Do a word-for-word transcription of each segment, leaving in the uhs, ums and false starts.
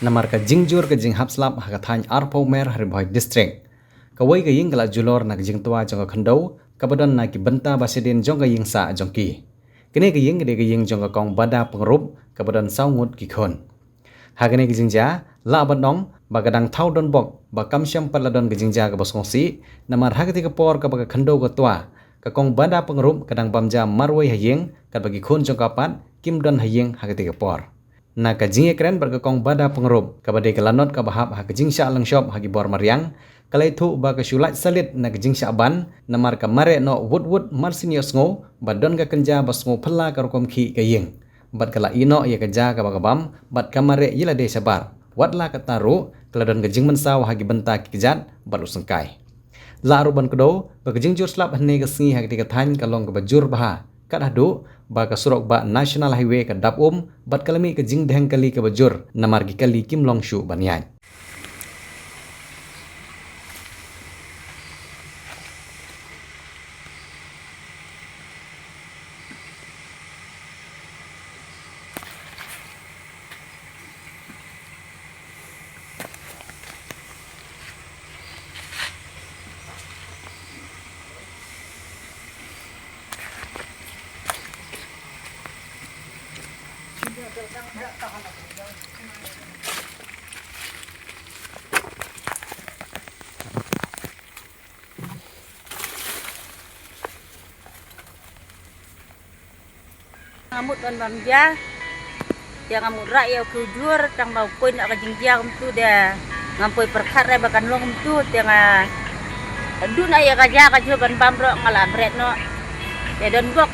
Namar ka jingjur ka jinghap slap ha ka thaiñ arphew mer ha Ri Bhoi District, kawei ka ïing ka la julor na ka jingtwa jong ka khyndew kaba don na ki bynta ba shadien jong ka ïing sah jong ki. Kane ka ïing ka dei ka ïing jong ka Kong Bada Pyngrope kaba don saw ngut ki khun. Ha kane ka jingjia, lah ban ong ba ka dang thaw donbok ba kam shym pat la don ka jingjia kaba sngewsih, namar ha katei ka por kaba ka khyndew ka twa, ka Kong Bada Pyngrope ka dang bam ja marwei ha ïing, katba ki khun jong ka pat kim don ha ïing ha katei ka por. Na ka jingïakren bad ka Kong Bada Pyngrope, kaba dei ka lanot kaba hap ha ka jingshah lyngshop ha ki bor mariang, ka la ïathuh ba ka shu lait salit na ka jingshah ban, namar ka mareh noh wut wut marsien ïohsngew ba don ka kynja ba sngew phylla ka rukom khih ka ïing. Bad ka la ïeh noh ïa ka ja kaba ka bam, bad ka mareh ïa lade shabar. Wat la katta ruh, ka la don ka jingmynsaw ha ki bynta ki kjat bad u syngkai. Lah ruh ban kdew ba ka jingjur slap hynne ka sngi ha katei ka thaiñ ka long kaba jur bha, kat haduh ba ka surok bah National Highway ka dap um, bad ka la mih ka jingdheng kali kaba jur namar ki kali kim long shuh ban ïaid. Nga mut ban bam ja. Te nga mut rah ïa u kujur, tang ba u poi na ka jingjia kumtu, te ngam poi pyrkhat re ba kan long kumtu, te nga duna ïa ka ja ka jur ban bam roh nga la bret noh. Te donbok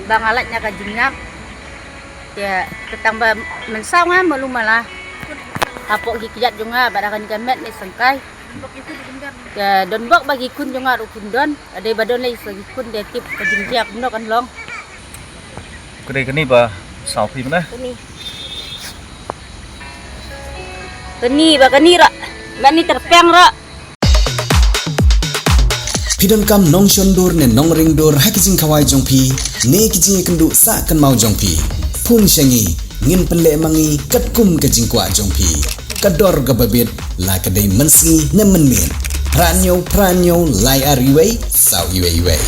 ba nga lait na ka jingngap. Te tang ba mynsaw nga malu mala. Hapoh ki kjat jong nga bad ha kane ka met ne sengkai. Te donbok ba ki khun jong nga ruh kin don. Ade ba don lei sa ki khun de tip ka jingjia kumno kan long. Kane kane ba saw phi mana. Kane. Kane ba kane ra. Ba ni terpeng ra. Phi donkam nongshon dur ne nongring dur ha ki jingkhawai jong phi ne ki jingïakynduh sah kynmaw jong phi. Phone sha ngi, ngin pynleh ma ngi katkum ka jingkwah jong phi. Ka dor kaba bit, la ka dei mynsngi ne mynmiet. Phra hynñiew phra hynñiew lai ar iwei saw iwei iwei.